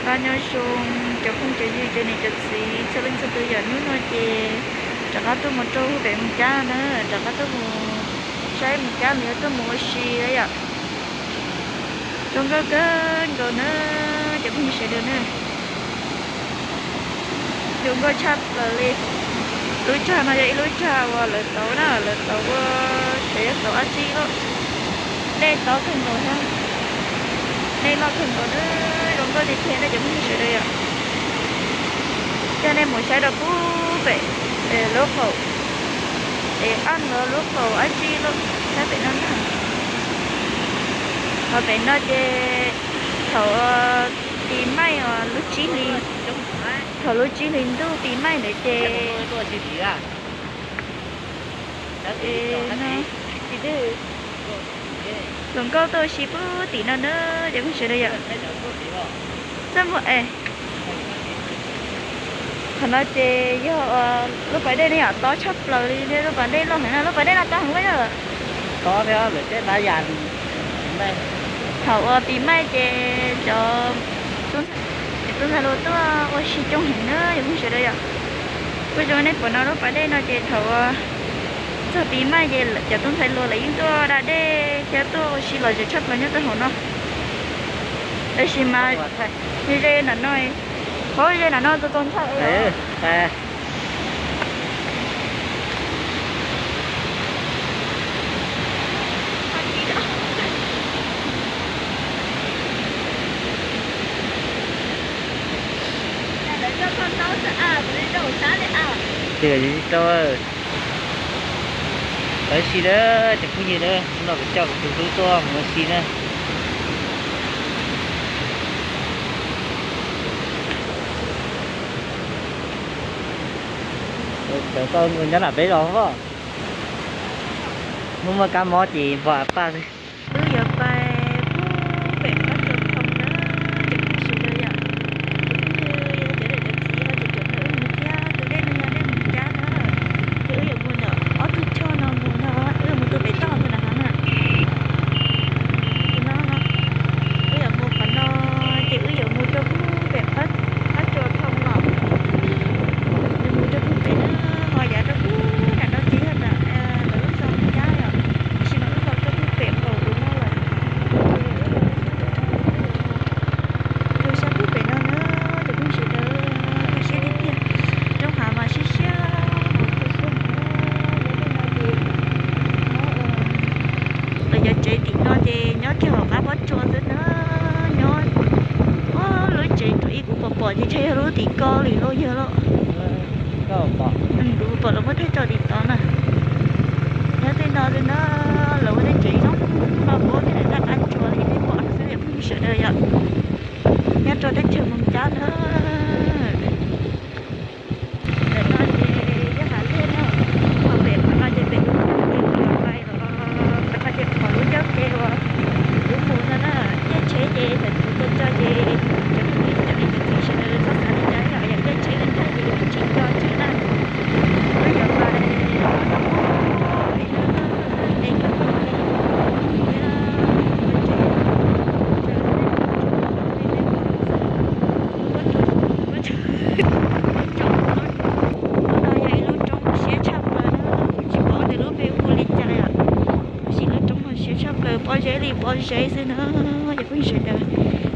Nyob zoo cov phooj cov ywg cov niam cov txiv txhua leej txhua tus yom, hnub no ces rov qab tuaj mus rau pem Moos Cab na, rov qab tuaj mus saib Moos Cab mas yuav tuaj mus ua si yom. Zoo nkauj kawg nkaus na cov phooj ywg sawv daws na. Zoo nkauj tshaj plaws li. Lub tsag no yog ib lub tsag uas lawv tauv na, lawv tauv ua, xyov yog tauv dab tsi lawm. Dej tob kawg nkaus thiab, dej loj kawg nkaus na, zoo nkauj tiag tiag na cov phooj ywg sawv daws yom. Coj nej mus saib rau pem lub qaum, es ab ntawd lub qaum dab tsi lawm, saib pem no na. Ho pem no ces thaum tis maij os, lub tsib hli, thaum lub tsib hli ntuj tis maij ntawd ces zoo nkauj tuaj ua si puag tim no na cov phooj ywg sawv daws yom. Txaj muag es. Qhov no ces yog lub pas dej ne yom, tob tshaj plaws li, lub pas dej loj heev na, lub pas dej no tob heev na. Thaum uas tis maij ces cov tub ntxhais hluas tuaj ua si coob heev na cov phooj ywg sawv daws yom. Kuj zoo nej pom no lub pas dej no ces thaum uas txog tis maij ces cov tub ntxhais hluas lawv yeej tuaj da dej thiab tuaj ua si lom zem tshaj plaws nyob rau hauv no. Tab sis mas ze nram no, qhov ze nram no txaus txaus ntshai. Tsis tau, tab sis na cov phooj ywg na, hnub no kuv coj kuv tus hlub tuaj mus ua si na. Cov koj nyob nram peb zos os, muaj muaj kab mob ces npog av paj xwb. Wb yuav pais pem qab tsua thoo na, cov phooj ywg sawv daws yom. Cov phooj yw, cov niam cov txiv ho cov caum nrog wb mus thiab, tus dej no yog dej Moos Cab na. Ces wb yuav mus ntawm ob tug choj no mus no, wb yuav mus tus pem toj tus nram no na. Tus no, wb yuav mus qhov no, ces wb yuav mus rau pem qab tsua thoo los, yuav mus rau pem na, ho yav rau pem nram no ces yog nram lawv lub zos Moos Cab yom, tab sis mas wb los rau pem qaum tus no lawm. Rau sab pem no na, cov phooj ywg sawv daws, tu siab tiag tiag. Roob hav mas siab siab hauv kawg kawg. Lawv cov tsev tim no ces nyob kiag hauv qab pob tsuas xwb na, nyob, lub tsev thaum ub kuv pom pom ces ntshe yog lub tim ko li lauj yawg lauj. Kuv pom lawv muab thaij tso tim tod na. Nyob tej no xwb na, lawv ua tej tsev zoo no puag kiag ntawm qab tsua li nej pom no xwb cov phooj ywg sawv daws yom. Nyob rau teb chaws Moos Cab na. Ntawm no ces yog hav liaj na, ho pem qhov no ces pem lub qhov kev uas yuav pais los, qhov no ces qhov lub ncauj kev uas lub mus no na. Caij tsheb ces thaum kuv tuaj tso ces cov phooj ywg cov niam cov txiv sawv daws txhob xav li cas yom, yog caij tsheb ncaj ces tsis nco ntshai na. Wb yuav pais los rau pem no, pem no thiab. Lub no yog ib lub roob siab tshaj plaws na, kuv tsis paub tias lub npe hu li cas yom. Tab sis lub roob no siab tshaj plaws, pob zeb li pob zeb xwb na cov phooj ywg sawv daws.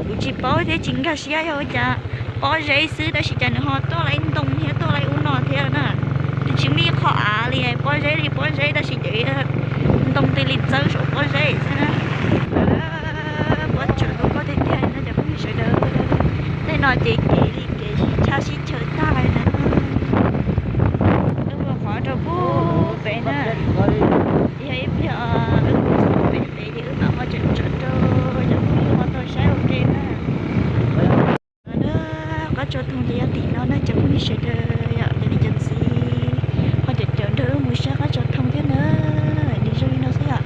Kuv tsis paub thiab tsis nkag siab yog ua cas, pob zeb xwb tab sis cas nws ho tuaj laib ntoo thiab tuaj laib ub no thiab na. Twb tsis muaj ib qho av li, pob zeb li pob zeb tab sis ces ntoo tig li txawb saum pob zeb xwb na. Pob tsuas zoo nkauj tiag tiag no cov phooj ywg sawv daws. Tej no ces kev li kev sib tshaj sib chaw tag na. Wb mus qhov rau pem na, yog ib pliag wb mus txog pem pem ces wb mam ho tseem tso rau cov phooj ywg ho tau saib ua ke na. Qab tsua thoo ces yog tim no na cov phooj ywg sawv daws yom, cov niam cov txiv ho caum caum nrog wb mus saib qab tsua thoo thiab na. Nws zoo li no xwb yom,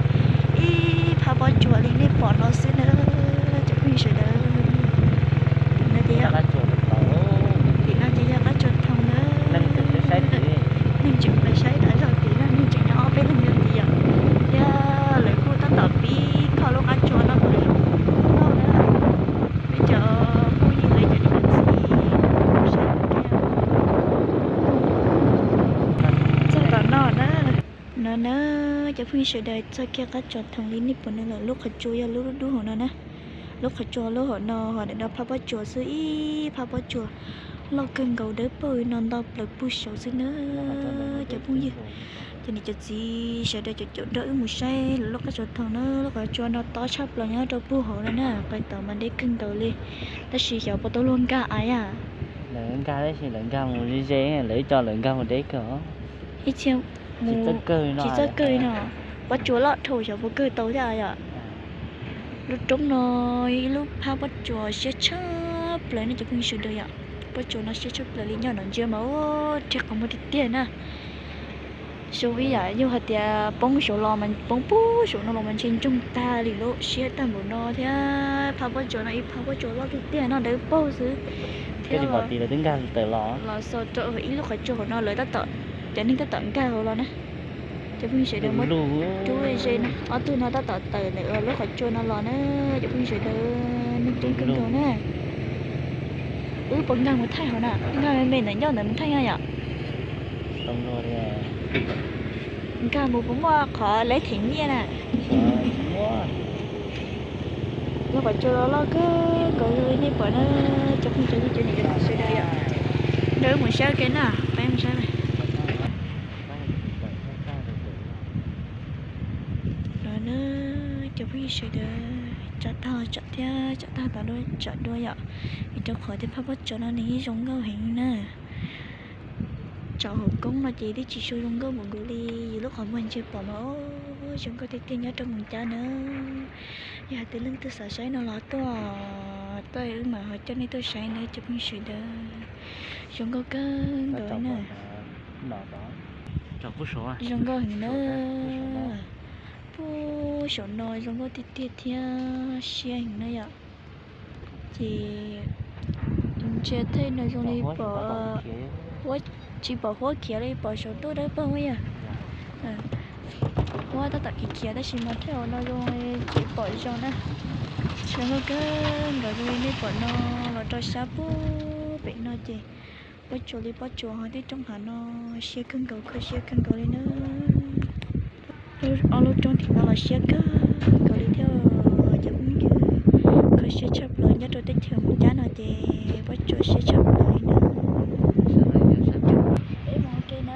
ib phab pob tsuas li nej pom no xwb na cov phooj ywg sawv daws. Tim no ces yog, tim no ces yog qab tsua thoo na. Neeg tseem pais saib tas zog tid na, neeg tseem nyob ob peb leeg yom. Thiab lawv kuj tab tom pib kho lub qab tsua no kom zoo nkauj na. Peb cov phooj ywg lawv cov niam Cov phooj ywg sawv daws, txog kiag qab tso thoom li nej pom no lawm, lub qhov tsua yog lub dub dub hauv no na. Lub qhov tsua lub hauv no ho ntawm no phab pob tsuas xwb, ib phab pob tsuas loj kawg nkaus dawb paug no ntau plaws puag saud xwb na. Cov phooj ywg, cov niam cov txiv sawv daws caum caum nrog wb mus saib lub qab tso thoom na. Lub qhov tsua no tob tshaj plaws nyob rau puag hauv no na, qhov tod mas deb kawg nkaus li. Tab sis xyov puas tau luag nkag a yam. Lawv nkag tab sis lawv nkag mus ze ze, lawv ib co lawv nkag mus deb kawg. Ib txhia mus tsis txawj kawg no, pob tsuas loj dhau xyov puas kawg tau thiab yom. Lub roob no ib lub phab pob tsuas siab tshaj plaws nej cov phooj ywg sawv daws yom. Pob tsuas no siab tshaj plaws li, nyob no ntsia mas rhiab qhov muag tiag tiag na. Zoo ib yam yog hais tias poob saud los mas poob puag saum no los mas ntshe ntsoog tag li lub siab tag npaum no thiab. Phab pob tsuas no ib phab pob tsuas loj tiag tiag no dawb paug xwb thiab. Los xaus rau ib lub qhov tsua hauv no lawv tab tom, cov neeg tab tom nkag hauv los na. Cov phooj ywg sawv daws muab rub ze na, ob tug no tab tom tawm ntawm lub qhov tsua no los na. Cov phooj ywg sawv daws, neeg coob kawg nkaus na. Wb puas nkag mus thaij hauv na, nkag me me ntawm ncauj ntawd mus thaij nyob yom. Nkag mus puas muaj qhov leb them nyiaj na. Lub qhov tsua loj kawg nkaus li nej pom na, cov phooj ywg cov niam cov txiv sawv daws yom. Nrog wb mus saib ke na, peb mus saib na. Los na, cov phooj ywg sawv daws, tsam tag tsam thiab tsam tag tod dua tsam dua yom, vim rau qhov tej phab pob tsuas no nws yeej zoo nkauj heev na. Tsom hauv koob no ces twb tsis tshua zoo nkauj npaum nkaus li, yus lub qhov muag ntshe pom mas zoo nkauj tiag tiag nyob rau Moos Cab na. Yog hais tias leej twg xav saib no los tuaj, tuaj wb mam ho coj nej tuaj saib na cov phooj ywg sawv daws. Zoo nkauj kawg nkaus na. Zoo nkauj heev na. Puag saum no zoo nkauj tiag tiag thiab siab heev na yom. Ces ntsia thaij no zoo li pom, tsis pom huab khiav li, pom saum ntuj dawb paug yom. Huab tab tom khiav khiav tab sis mas thaij hauv no zoo tsis pom zoo na. Zoo nkauj kawg nkaus zoo li nej pom no, los rau sab puag pem no ces pob tsuas li pob tsuas ho tib roob hav no siab kawg nkaus, kho siab kawg nkaus li na. Ob lub roob tim no los siab kawg nkaus li thiab cov phooj ywg. Kho siab tshaj plaws nyob rau teb chaws Moos Cab no ces pob tsuas siab tshaj plaws li na. Peb mus ua ke na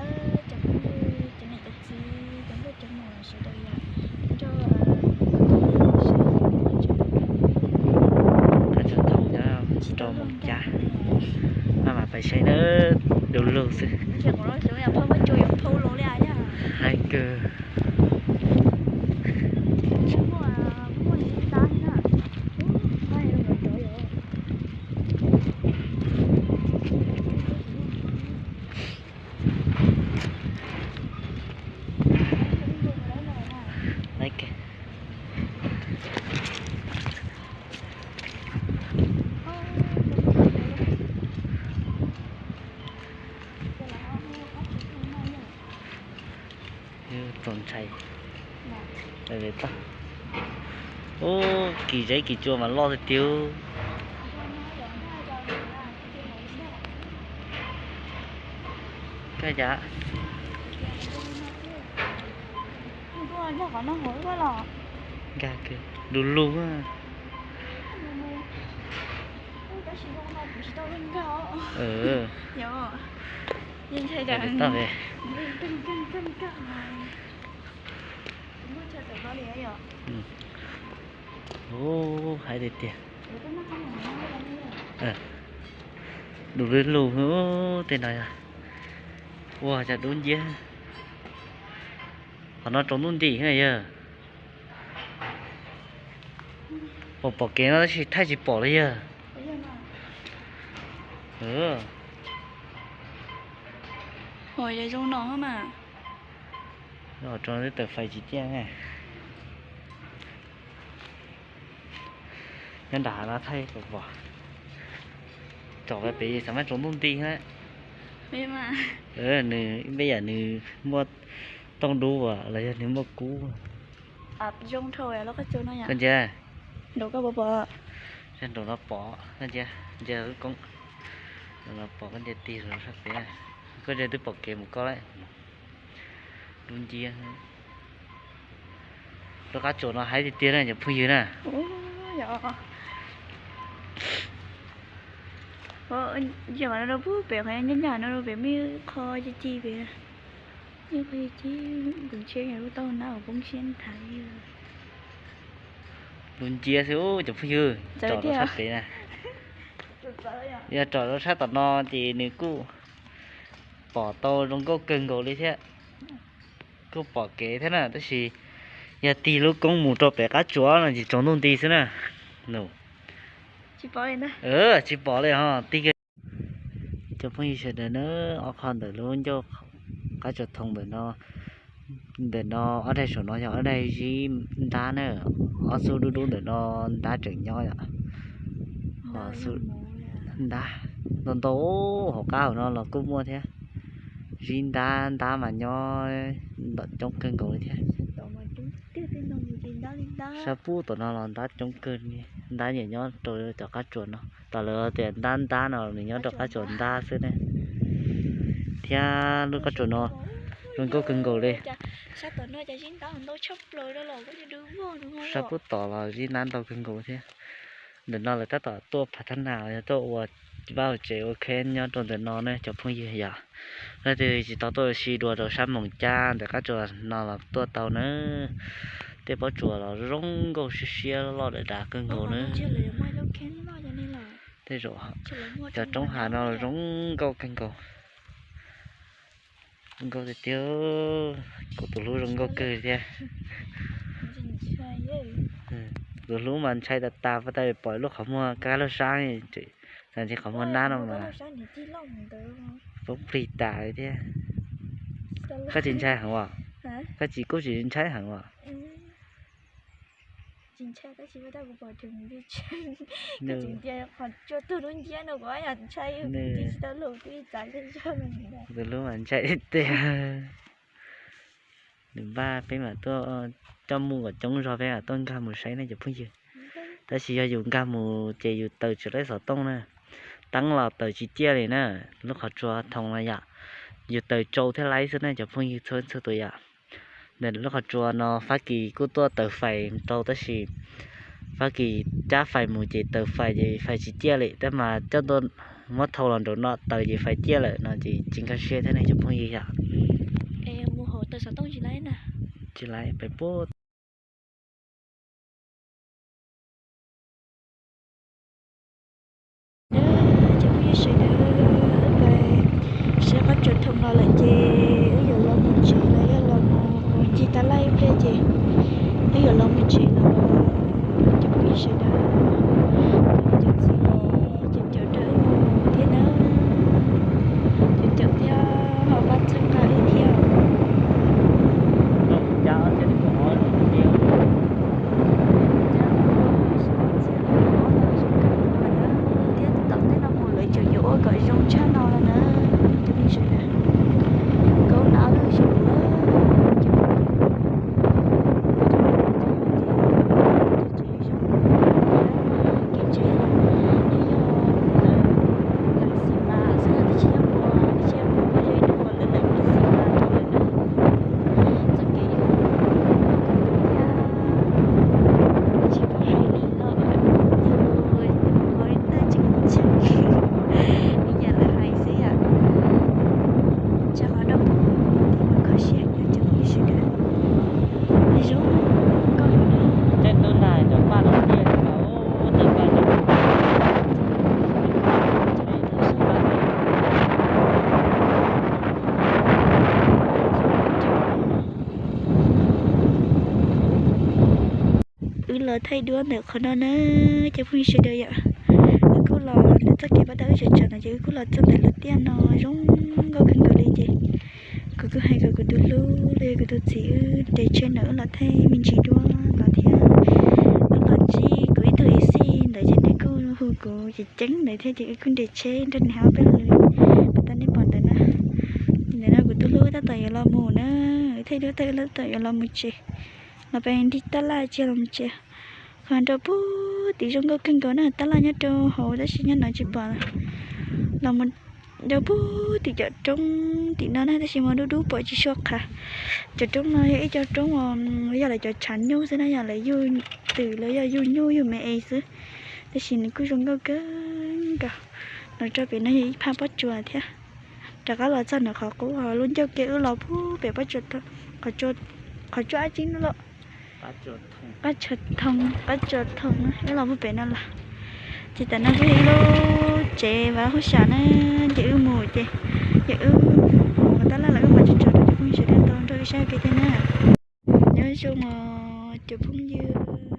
cov phooj ywg, cov niam cov txiv, cov nkauj cov muam sawv daws yom. Nrog qab tso thoom nyob rau Moos Cab, maj mam pais saib na, du lug xwb. Hais kawg. Txaus ntshai. Ub, kis zeb kis tsua mas loj tiag tiag. Koj cas? Nkag kawg, du lug. Ub, hais tiag tiag. Du lug lug tej no yog. Ua cas dub nciab. Qhov no tsaus ntuj nti yog. Pom pom kev no tab sis thaij tsis pom li yog. Zoo no mas. Twb tawm fais tsis ciaj. Nyob nram hav no thaij pom pom. Tsom pem xav mas tsaus ntuj nti na. Nws, peb yam nws muaj tooj dub los yog nws muaj kub. Koj ntsia, nraum no pom, koj ntsia, ntsia lub koob, nraum no pom, koj ntsia tig sab pem, koj ntsia twb pom kev mus koj lawm. Dub nciab. Rau qab tsuas no haib tiag tiag na cov phooj ywg na. Yog no rau pem qhov nyob nyob no rau pem muaj qho ci ci pem. Muaj qho ci ci, tus ntshe yog lub taub hau nab uas poob siab nthav. Lub nciab xwb cov phooj ywg, tsom rau sab pem na. Yog tsom rau sab tom no ces nws kuj pom tau zoo nkauj kawg nkaus li thiab. Kuj pom kev thiab na, tab sis yog tig lub koob mus rau pem qab tsuas no ces tsaus ntuj nti xwb na. Tsis pom li ho, tig. Cov phooj ywg sawv daws na, ob qho ntawm lub ncauj qab tsuas thoo ntawm no, ntawm no ob daig saum no yog ob daig zib ntab na, ob xub dub dub ntawm no ntab tseem nyob yom. Ho xub ntab ntau ntau hauv qab hauv no los kuj muaj thiab. Zib ntab, ntab mas nyob coob kawg nkaus li thiab. Sab pub tom no los ntab coob kawg li, ntab nyiam nyob rau cov qab tsuas no. Tom lawv tias ntab ntab no nws nyob rau qab tsuas ntab xwb ne. Thiab lub qab tsuas no zoo nkauj kawg nkaus li. Sab pub tom los zib ntab ntau kawg nkaus thiab. Ntawm no lawv tab tom tuaj phav thab nas los yog tuaj ua vaj ua tsev ua kheeb nyob rau ntawm no ne cov phooj ywg yom. Leej twg tsis tau tuaj ua si dua rau sab Moos Cab ntawm qab tsuas no los tuaj tau na. Tej pob tsuas los zoo nkauj siab siab loj dav dav kawg nkaus na. Tej zaum cov roob hav no zoo nkauj kawg nkaus. Zoo nkauj tiag tiag, kuv tus hlub zoo nkauj kawg thiab. Tus hlub mas ntshai tas tas, pom tas pom lub qhov muag kab lub sab, qhov muag nab no mas poob plig tas li thiab. Koj tsis ntshai heev as? Koj tsis, kuj tsis ntshai heev as? Tus hlub mas ntshai tiag. Nws npaj peb mam tuaj coj mus kom coob zog peb mam tuaj nkag mus saib ne cov phooj ywg. Tab sis yog yus nkag mus ces yus taws tsis laib xov tooj na. Teeb los taws tsis ciaj li na. Lub qhov tsua thoo no yom, yus taws tsau thiab laib xwb na cov phooj ywg txhua txhua tus yom. Ntawm lub qhov tsua no Fab Kis kuj tuaj taws fais rau tab sis Fab Kis cab fais mus ces taws fais ces fais tsis ciaj li, tab mas coj tuaj muab thau los nraum no taws ces fais ciaj lawm no ces tsis nkag siab thiab ne cov phooj ywg yom. Tsis laib pem puag Cov phooj ywg sawv daws, wb pais saib qab tsuas thoo no lawm ces wb yuav los mus tsev los yog los mus ncig tab laj ib pliag ces wb yuav los mus tsev lawm. Cov phooj ywg sawv daws, cov txiv caum caum rau wb mus thiab na, caum caum thiab ho pab txhawb nqa wb thiab. Thiab tom tej no mus lawv tseem yuav ua kom zoo tshaj no los na. Cov phooj ywg sawv daws, kaub nav lug zoo. Kev tsev no yog lawv xim mas xwb, twb tsis yog ua, twb tsis yog ua zoo ib tug uas lawv lawv xim mas rau lawm na. Txoj kev yog thiab tsis paub hais li los yog ua ib tag tseem tseem ib yam lawv hais xwb yom. Tsa qhov rau pug tim mas kho siab cov phooj ywg sawv daws. Zoo nkauj. Wb los thaij duab ntawm qhov no na, cov phooj ywg sawv daws yom. Wb kuj los ntawm txoj kev pab tau wb tseem tsam no ces wb kuj los txog ntawm lub tiaj no zoo nkauj kawg nkaus li ces kuv kuj hais kom kuv tus hlub los yog kuv tus txiv wb nres tsheb ntawm wb los thaij me ntsis duab los thiab. Wb los ntsib kuv ib tug ib xij ntawd ces nws kuj hu kuv ceev ceev ntawd thiab ces wb kuj nres tsheb nrog nws hab peb los. Pas tas nej pom ntawd na, ntawm no kuv tus hlub tab tom yuav los mus na, thaij duab thaij tab tom yuav los mus tsev. Los peb nrig tab laj tsis los mus tsev. Qhov nrau puag tim zoo nkauj kawg nkaus na, tab laj nyob rau hauv tab sis nyob no tsis pom. Los mus Nyob puag tim cov roob tim no na, tab sis mas dub dub pom tsis sua qha. Cov roob no yog ib co roob uas yog lawv cov tshav nyuj xwb na, yog lawv yug twm los yog yug nyuj yug me es xwb. Tab sis nws kuj zoo nkauj kawg nkaus. Los tso pem no yog ib phab pob tsuas thiab. Rov qab los txog ntawm qhov qub, lub ncauj ke wb los puag pem qhov tsua ab tsib no los, qab tsua thoo, wb los puag pem no los. Ces tam no kuj yog ib lub tsev vaj huab sam na, ces wb mus ces, ces wb mus tab laj los wb mam tso rau cov phooj ywg sawv daws tau nrog wb saib ua ke thiab na. Nyob zoo os cov phooj ywg.